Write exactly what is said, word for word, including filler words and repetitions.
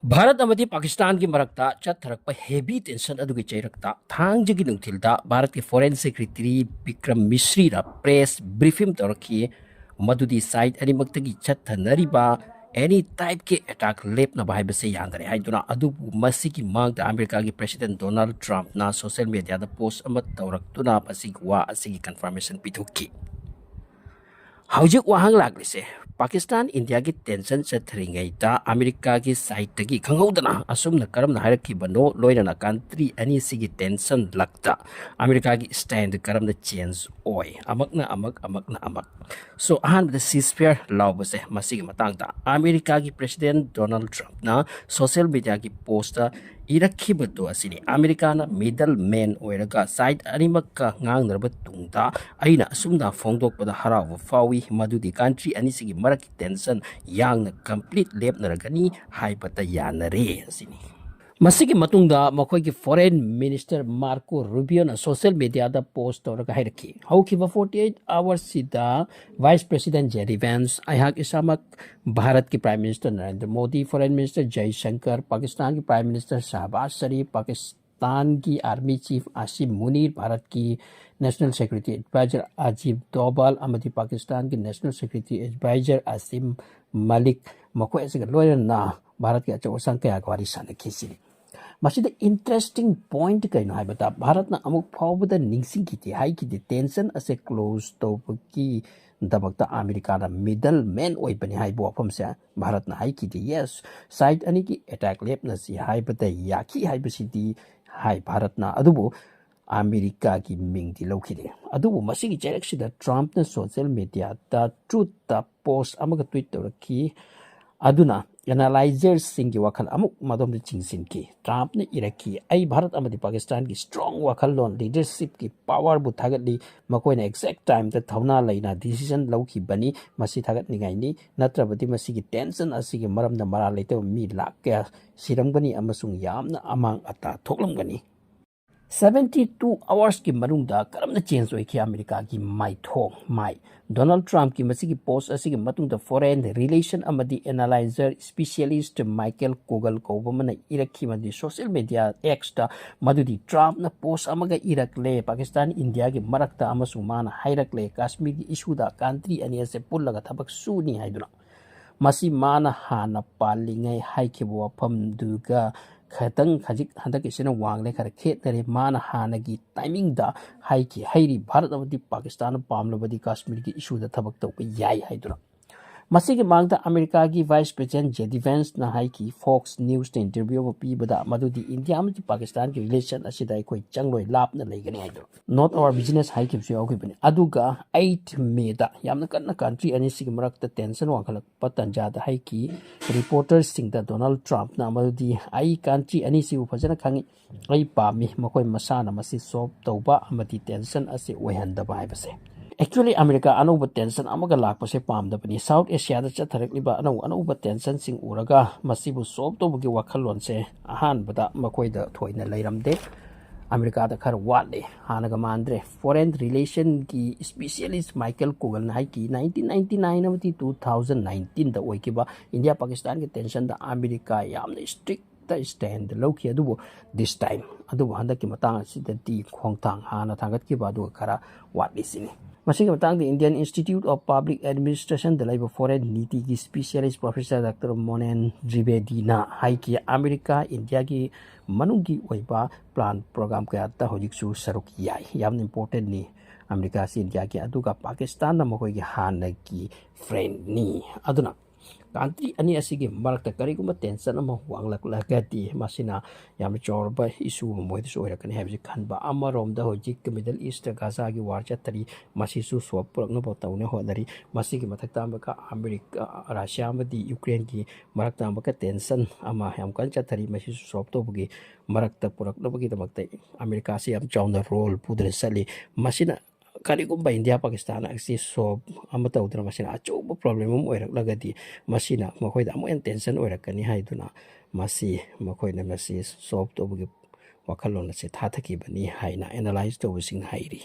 ꯚꯥꯔꯠ ꯑꯃꯗꯤ ꯄꯥꯀꯤꯁꯇꯥꯟꯒꯤ ꯃꯔꯛꯇ ꯆꯠꯊꯔꯛꯄ heavy tension ꯑꯗꯨꯒꯤ ꯆꯩꯔꯛꯇ ꯊꯥꯡꯖꯒꯤ ꯅꯨꯡꯊꯤꯜꯗ ꯚꯥꯔꯠꯀꯤ Foreign Secretary Bikram ꯃꯤꯁ꯭ꯔꯤꯅ press briefing ꯇꯧꯔꯛꯈꯤ꯫ ꯃꯗꯨꯗꯤ side ꯑꯅꯤꯃꯛꯇꯒꯤ ꯆꯠꯊꯅꯔꯤꯕ any type ꯀꯤ attack ꯂꯦꯞꯅꯕ ꯍꯥꯏꯕꯁꯦ ꯌꯥꯅꯔꯦ ꯍꯥꯏꯗꯨꯅ, ꯑꯗꯨꯕꯨ ꯃꯁꯤꯒꯤ ꯃꯥꯡꯗ ꯑꯃꯦꯔꯤꯀꯥꯒꯤ President Donald Trumpꯅ social mediaꯗ post ꯑꯃ ꯇꯧꯔꯛꯇꯨꯅ ꯃꯁꯤꯒꯤ ꯋꯥ ꯑꯁꯤꯒꯤ confirmation ꯄꯤꯊꯣꯛꯈꯤ꯫ ꯍꯧꯖꯤꯛ ꯋꯥꯍꯪ ꯂꯥꯛꯂꯤꯁꯦ, ꯄꯥꯀꯤꯁꯇꯥꯟ ꯏꯟꯗꯤꯌꯥꯒꯤ tension ꯆꯠꯊꯔꯤꯉꯩꯗ ꯑꯃꯦꯔꯤꯀꯥꯒꯤ sideꯇꯒꯤ ꯈꯪꯍꯧꯗꯅ ꯑꯁꯨꯝꯅ ꯀꯔꯝꯅ ꯍꯥꯏꯔꯛꯈꯤꯕꯅꯣ, ꯂꯣꯏꯅꯅ country ꯑꯅꯤꯁꯤꯒꯤ tension ꯂꯛꯇ ꯑꯃꯦꯔꯤꯀꯥꯒꯤ stand ꯀꯔꯝꯅ change ꯑꯣꯏ, ꯑꯃꯛꯅ ꯑꯃꯛ, ꯑꯃꯛꯅ ꯑꯃꯛ꯫ So, ꯑꯍꯥꯟꯕꯗ ceasefire ꯂꯥꯎꯕꯁꯦ, ꯃꯁꯤꯒꯤ ꯃꯇꯥꯡꯗ ꯑꯃꯦꯔꯤꯀꯥꯒꯤ President Donald Trumpꯅ social mediaꯒꯤ postꯇ ꯏꯔꯛꯈꯤꯕꯗꯣ ꯑꯁꯤꯅꯤ, "ꯑꯃꯦꯔꯤꯀꯥꯅ middle man ꯑꯣꯏꯔꯒ side ꯑꯅꯤꯃꯛꯀ ꯉꯥꯡꯅꯔꯕ ꯇꯨꯡꯗ ꯑꯩꯅ ꯑꯁꯨꯝꯅ ꯐꯣꯡꯗꯣꯛꯄꯗ ꯍꯔꯥꯎꯕ ꯐꯥꯎꯏ, ꯃꯗꯨꯗꯤ country ꯑꯅꯤꯁꯤꯒꯤ ꯃꯔꯛꯀꯤ tension ꯌꯥꯡꯅ complete ꯂꯦꯞꯅꯔꯒꯅꯤ ꯍꯥꯏꯕꯗ ꯌꯥꯅꯔꯦ" ꯑꯁꯤꯅꯤ꯫ ꯃꯁꯤꯒꯤ ꯃꯇꯨꯡꯗ ꯃꯈꯣꯏꯒꯤ Foreign Minister Marco Rubioꯅ social mediaꯗ post ꯇꯧꯔꯒ ꯍꯥꯏꯔꯛꯈꯤ, "ꯍꯧꯈꯤꯕ forty eight hoursꯁꯤꯗ Vice President JD Vance, ꯑꯩꯍꯥꯛ ꯏꯁꯥꯃꯛ, ꯚꯥꯔꯠꯀꯤ Prime Minister Narendra Modi, Foreign Minister ꯖꯌꯁꯪꯀꯔ, ꯄꯥꯀꯤꯁꯇꯥꯟꯒꯤ Prime Minister ꯁꯍꯕꯥꯖ Sharif, ꯄꯥꯀꯤꯁꯇꯥꯟꯒꯤ Army Chief ꯑꯥꯁꯤꯝ ꯃꯨꯅꯤꯔ, ꯚꯥꯔꯠꯀꯤ National Security Advisor ꯑꯖꯤꯠ ꯗꯣꯚꯥꯜ ꯑꯃꯗꯤ ꯄꯥꯀꯤꯁꯇꯥꯟꯒꯤ National Security Advisor ꯑꯥꯁꯤꯝ ꯃꯂꯤꯛ, ꯃꯈꯣꯏ ꯑꯁꯤꯒ ꯂꯣꯏꯅꯅ ꯚꯥꯔꯠꯀꯤ ꯑꯆꯧ ꯑꯁꯥꯡ ꯀꯌꯥꯒ ꯋꯥꯔꯤ ꯁꯥꯟꯅꯈꯤ" ꯁꯤꯅꯤ꯫ ꯃꯁꯤꯗ interesting point ꯀꯩꯅꯣ ꯍꯥꯏꯕꯗ, ꯚꯥꯔꯠꯅ ꯑꯃꯨꯛ ꯐꯥꯎꯕꯗ ꯅꯤꯡꯁꯤꯡꯈꯤꯗꯦ ꯍꯥꯏꯈꯤꯗꯦ tension ꯑꯁꯦ close ꯇꯧꯕꯒꯤꯗꯃꯛꯇ ꯑꯃꯦꯔꯤꯀꯥꯅ middle man ꯑꯣꯏꯕꯅꯤ ꯍꯥꯏꯕ ꯋꯥꯐꯝꯁꯦ ꯚꯥꯔꯠꯅ ꯍꯥꯏꯈꯤꯗꯦ꯫ Yes, side ꯑꯅꯤꯒꯤ attack ꯂꯦꯞꯅꯁꯤ ꯍꯥꯏꯕꯗ ꯌꯥꯈꯤ ꯍꯥꯏꯕꯁꯤꯗꯤ ꯍꯥꯏ ꯚꯥꯔꯠꯅ, ꯑꯗꯨꯕꯨ ꯑꯃꯦꯔꯤꯀꯥꯒꯤ ꯃꯤꯡꯗꯤ ꯂꯧꯈꯤꯗꯦ꯫ ꯑꯗꯨꯕꯨ ꯃꯁꯤꯒꯤ ꯆꯩꯔꯛꯁꯤꯗ Trumpꯅ social mediaꯗ Truthꯇ post ꯑꯃꯒ tweet ꯇꯧꯔꯛꯈꯤ꯫ ꯑꯗꯨꯅ analyzerꯁꯤꯡꯒꯤ ꯋꯥꯈꯜ ꯑꯃꯨꯛ ꯃꯗꯣꯝꯗ ꯆꯤꯡꯁꯤꯟꯈꯤ꯫ Trumpꯅ ꯏꯔꯛꯈꯤ, "ꯑꯩ ꯚꯥꯔꯠ ꯑꯃꯗꯤ ꯄꯥꯀꯤꯁꯇꯥꯟꯒꯤ strong ꯋꯥꯈꯜꯂꯣꯟ, leadershipꯀꯤ powerꯕꯨ ꯊꯥꯒꯠꯂꯤ꯫ ꯃꯈꯣꯏꯅ exact timeꯗ ꯊꯧꯅꯥ ꯂꯩꯅ decision ꯂꯧꯈꯤꯕꯅꯤ꯫ ꯃꯁꯤ ꯊꯥꯒꯠꯅꯤꯡꯉꯥꯏꯅꯤ꯫ ꯅꯠꯇ꯭ꯔꯕꯗꯤ ꯃꯁꯤꯒꯤ tension ꯑꯁꯤꯒꯤ ꯃꯔꯝꯗ ꯃꯔꯥꯜ ꯂꯩꯇꯕ ꯃꯤ ꯂꯥꯛ ꯀꯌꯥ ꯁꯤꯔꯝꯒꯅꯤ ꯑꯃꯁꯨꯡ ꯌꯥꯝꯅ ꯑꯃꯥꯡ ꯑꯇꯥ ꯊꯣꯛꯂꯝꯒꯅꯤ"꯫ Seventy two hours ꯀꯤ ꯃꯅꯨꯡꯗ ꯀꯔꯝꯅ change ꯑꯣꯏꯈꯤ ꯑꯃꯦꯔꯤꯀꯥꯒꯤ ꯃꯥꯏꯊꯣꯡ ꯃꯥꯏ? ꯗꯣꯅꯥꯜꯗ ꯇ꯭ꯔꯝꯞꯀꯤ ꯃꯁꯤꯒꯤ post ꯑꯁꯤꯒꯤ ꯃꯇꯨꯡꯗ foreign relation ꯑꯃꯗꯤ analyzer specialist Michael Kogal ꯀꯧꯕ ꯑꯃꯅ ꯏꯔꯛꯈꯤ, ꯃꯗꯨꯗꯤ social media X ꯇ, ꯃꯗꯨꯗꯤ ꯇ꯭ꯔꯝꯞꯅ post ꯑꯃꯒ ꯏꯔꯛꯂꯦ ꯄꯥꯀꯤꯁꯇꯥꯟ ꯏꯟꯗꯤꯌꯥꯒꯤ ꯃꯔꯛꯇ, ꯑꯃꯁꯨꯡ ꯃꯥꯅ ꯍꯥꯏꯔꯛꯂꯦ ꯀꯥꯁꯃꯤꯔꯒꯤ issue ꯗ country ꯑꯅꯤ ꯑꯁꯦ ꯄꯨꯜꯂꯒ ꯊꯕꯛ ꯁꯨꯅꯤ ꯍꯥꯏꯗꯨꯅ꯫ ꯃꯁꯤ ꯃꯥꯅ ꯍꯥꯟꯅ ꯄꯥꯜꯂꯤꯉꯩ ꯍꯥꯏꯈꯤꯕ ꯋꯥꯐꯝꯗꯨꯒ ꯈꯇꯪ ꯈꯖꯤꯛ ꯍꯟꯗꯛꯀꯤꯁꯤꯅ ꯋꯥꯡꯂꯦ, ꯈꯔ ꯈꯦꯠꯅꯔꯦ꯫ ꯃꯥꯅ ꯍꯥꯟꯅꯒꯤ timing ꯗ ꯍꯥꯏꯈꯤ, ꯍꯩꯔꯤ ꯚꯥꯔꯠ ꯑꯃꯗꯤ ꯄꯥꯀꯤꯁꯇꯥꯟꯅ ꯄꯥꯝꯂꯕꯗꯤ ꯀꯥꯁꯃꯤꯔꯒꯤ issue ꯗ ꯊꯕꯛ ꯇꯧꯕ ꯌꯥꯏ ꯍꯥꯏꯗꯨꯅ꯫ ꯃꯁꯤꯒꯤ ꯃꯃꯥꯡꯗ ꯑꯃꯦꯔꯤꯀꯥꯒꯤ Vice President J D Vance ꯅ ꯍꯥꯏꯈꯤ, Fox News ꯇ interview ꯑꯃ ꯄꯤꯕꯗ, ꯃꯗꯨꯗꯤ ꯏꯟꯗꯤꯌꯥ ꯑꯃꯗꯤ ꯄꯥꯀꯤꯁꯇꯥꯟꯒꯤ relation ꯑꯁꯤꯗ ꯑꯩꯈꯣꯏ ꯆꯪꯂꯣꯏ, ꯂꯥꯞꯅ ꯂꯩꯒꯅꯤ ꯍꯥꯏꯗꯨꯅ꯫ Not our business ꯍꯥꯏꯈꯤꯕꯁꯨ ꯌꯥꯎꯈꯤꯕꯅꯤ꯫ ꯑꯗꯨꯒ eight May ꯗ ꯌꯥꯝꯅ ꯀꯟꯅ country ꯑꯅꯤꯁꯤꯒꯤ ꯃꯔꯛꯇ tension ꯋꯥꯡꯈꯠꯂꯛꯄ ꯇꯥꯟꯖꯥꯗ ꯍꯥꯏꯈꯤ reporter ꯁꯤꯡꯗ ꯗꯣꯅꯥꯜꯗ ꯇ꯭ꯔꯝꯞꯅ, ꯃꯗꯨꯗꯤ ꯑꯩ country ꯑꯅꯤꯁꯤꯕꯨ ꯐꯖꯅ ꯈꯪꯏ, ꯑꯩ ꯄꯥꯝꯃꯤ, ꯃꯈꯣꯏ ꯃꯁꯥꯅ ꯃꯁꯤ solve ꯇꯧꯕ ꯑꯃꯗꯤ tension ꯑꯁꯤ ꯑꯣꯏꯍꯟꯗꯕ ꯍꯥꯏꯕꯁꯦ꯫ Actually ꯑꯃꯦꯔꯤꯀꯥ ꯑꯅꯧꯕ tension ꯑꯃꯒ ꯂꯥꯛꯄꯁꯦ ꯄꯥꯝꯗꯕꯅꯤ꯫ South Asia ꯗ ꯆꯠꯊꯔꯛꯂꯤꯕ ꯑꯅꯧ ꯑꯅꯧꯕ tension ꯁꯤꯡ ꯎꯔꯒ ꯃꯁꯤꯕꯨ solve ꯇꯧꯕꯒꯤ ꯋꯥꯈꯜꯂꯣꯟꯁꯦ ꯑꯍꯥꯟꯕꯗ ꯃꯈꯣꯏꯗ ꯊꯣꯏꯅ ꯂꯩꯔꯝꯗꯦ꯫ ꯑꯃꯦꯔꯤꯀꯥꯗ ꯈꯔ ꯋꯥꯠꯂꯦ, ꯍꯥꯟꯅꯒ ꯃꯥꯟꯗ꯭ꯔꯦ꯫ Foreign relation ꯒꯤ specialist Michael Kogal ꯅ ꯍꯥꯏꯈꯤ, nineteen ninety nine ꯑꯃꯗꯤ two thousand nineteen ꯗ ꯑꯣꯏꯈꯤꯕ ꯏꯟꯗꯤꯌꯥ ꯄꯥꯀꯤꯁꯇꯥꯟꯒꯤ tension ꯗ ꯑꯃꯦꯔꯤꯀꯥ ꯌꯥꯝꯅ strict ꯇ stand ꯂꯧꯈꯤ, ꯑꯗꯨꯕꯨ this time, ꯑꯗꯨꯕꯨ ꯍꯟꯗꯛꯀꯤ ꯃꯇꯥꯡ ꯑꯁꯤꯗꯗꯤ ꯈꯣꯡꯊꯥꯡ ꯍꯥꯟꯅ ꯊꯥꯡꯒꯠꯈꯤꯕ ꯑꯗꯨꯒ ꯈꯔ ꯋꯥꯠꯂꯤ ꯁꯤꯅꯤ꯫ ꯃꯁꯤꯒꯤ ꯃꯇꯥꯡꯗ Indian Institute of Public Administration ꯗ ꯂꯩꯕ foreign ꯅꯤꯇꯤꯒꯤ specialist Professor Doctor Monen Dwivedi ꯅ ꯍꯥꯏꯈꯤ, ꯑꯃꯦꯔꯤꯀꯥ ꯏꯟꯗꯤꯌꯥꯒꯤ ꯃꯅꯨꯡꯒꯤ ꯑꯣꯏꯕ plan program ꯀꯌꯥꯗ ꯍꯧꯖꯤꯛꯁꯨ ꯁꯔꯨꯛ ꯌꯥꯏ, ꯌꯥꯝꯅ important ꯅꯤ ꯑꯃꯦꯔꯤꯀꯥꯁꯤ ꯏꯟꯗꯤꯌꯥꯒꯤ, ꯑꯗꯨꯒ ꯄꯥꯀꯤꯁꯇꯥꯟꯅ ꯃꯈꯣꯏꯒꯤ ꯍꯥꯟꯅꯒꯤ friend ꯅꯤ꯫ ꯑꯗꯨꯅ country ꯑꯅꯤ ꯑꯁꯤꯒꯤ ꯃꯔꯛꯇ ꯀꯔꯤꯒꯨꯝꯕ tension ꯑꯃ ꯋꯥꯡꯂꯛꯂꯒꯗꯤ ꯃꯁꯤꯅ ꯌꯥꯝꯅ ꯆꯥꯎꯔꯕ issue ꯑꯃ ꯃꯣꯏꯗꯁꯨ ꯑꯣꯏꯔꯛꯀꯅꯤ ꯍꯥꯏꯕꯁꯤ ꯈꯟꯕ꯫ ꯑꯃꯔꯣꯝꯗ ꯍꯧꯖꯤꯛ Middle East ꯇ ꯒꯥꯖꯥꯒꯤ war ꯆꯠꯊꯔꯤ, ꯃꯁꯤꯁꯨ solve ꯄꯨꯔꯛꯅꯕ ꯇꯧꯅ ꯍꯣꯠꯅꯔꯤ꯫ ꯃꯁꯤꯒꯤ ꯃꯊꯛꯇ ꯑꯃꯨꯛꯀ ꯑꯃꯦꯔꯤꯀꯥ, ꯔꯁꯤꯌꯥ ꯑꯃꯗꯤ ꯌꯨꯀ꯭ꯔꯦꯟꯒꯤ ꯃꯔꯛꯇ ꯑꯃꯨꯛꯀ tension ꯑꯃ ꯌꯥꯝ ꯀꯟꯅ ꯆꯠꯊꯔꯤ, ꯃꯁꯤꯁꯨ solve ꯇꯧꯕꯒꯤ ꯃꯔꯛꯇ ꯄꯨꯔꯛꯅꯕꯒꯤꯗꯃꯛꯇ ꯑꯃꯦꯔꯤꯀꯥꯁꯤ ꯌꯥꯝ ꯆꯥꯎꯅ role ꯄꯨꯗꯨꯅ ꯆꯠꯂꯤ꯫ ꯃꯁꯤꯅ ꯀꯔꯤꯒꯨꯝꯕ ꯏꯟꯗꯤꯌꯥ ꯄꯥꯀꯤꯁꯇꯥꯟ ꯑꯁꯤ solve ꯑꯃ ꯇꯧꯗꯅ ꯃꯁꯤꯅ ꯑꯆꯧꯕ problem ꯑꯃ ꯑꯣꯏꯔꯛꯂꯒꯗꯤ ꯃꯁꯤꯅ ꯃꯈꯣꯏꯗ ꯑꯃꯨꯛ ꯍꯦꯟꯅ tension ꯑꯣꯏꯔꯛꯀꯅꯤ ꯍꯥꯏꯗꯨꯅ ꯃꯁꯤ ꯃꯈꯣꯏꯅ ꯃꯁꯤ solve ꯇꯧꯕꯒꯤ ꯋꯥꯈꯜꯂꯣꯟ ꯑꯁꯦ ꯊꯥꯊꯈꯤꯕꯅꯤ ꯍꯥꯏꯅ ꯑꯦꯅꯥꯂꯥꯏꯁ ꯇꯧꯕꯁꯤꯡꯅ ꯍꯥꯏꯔꯤ꯫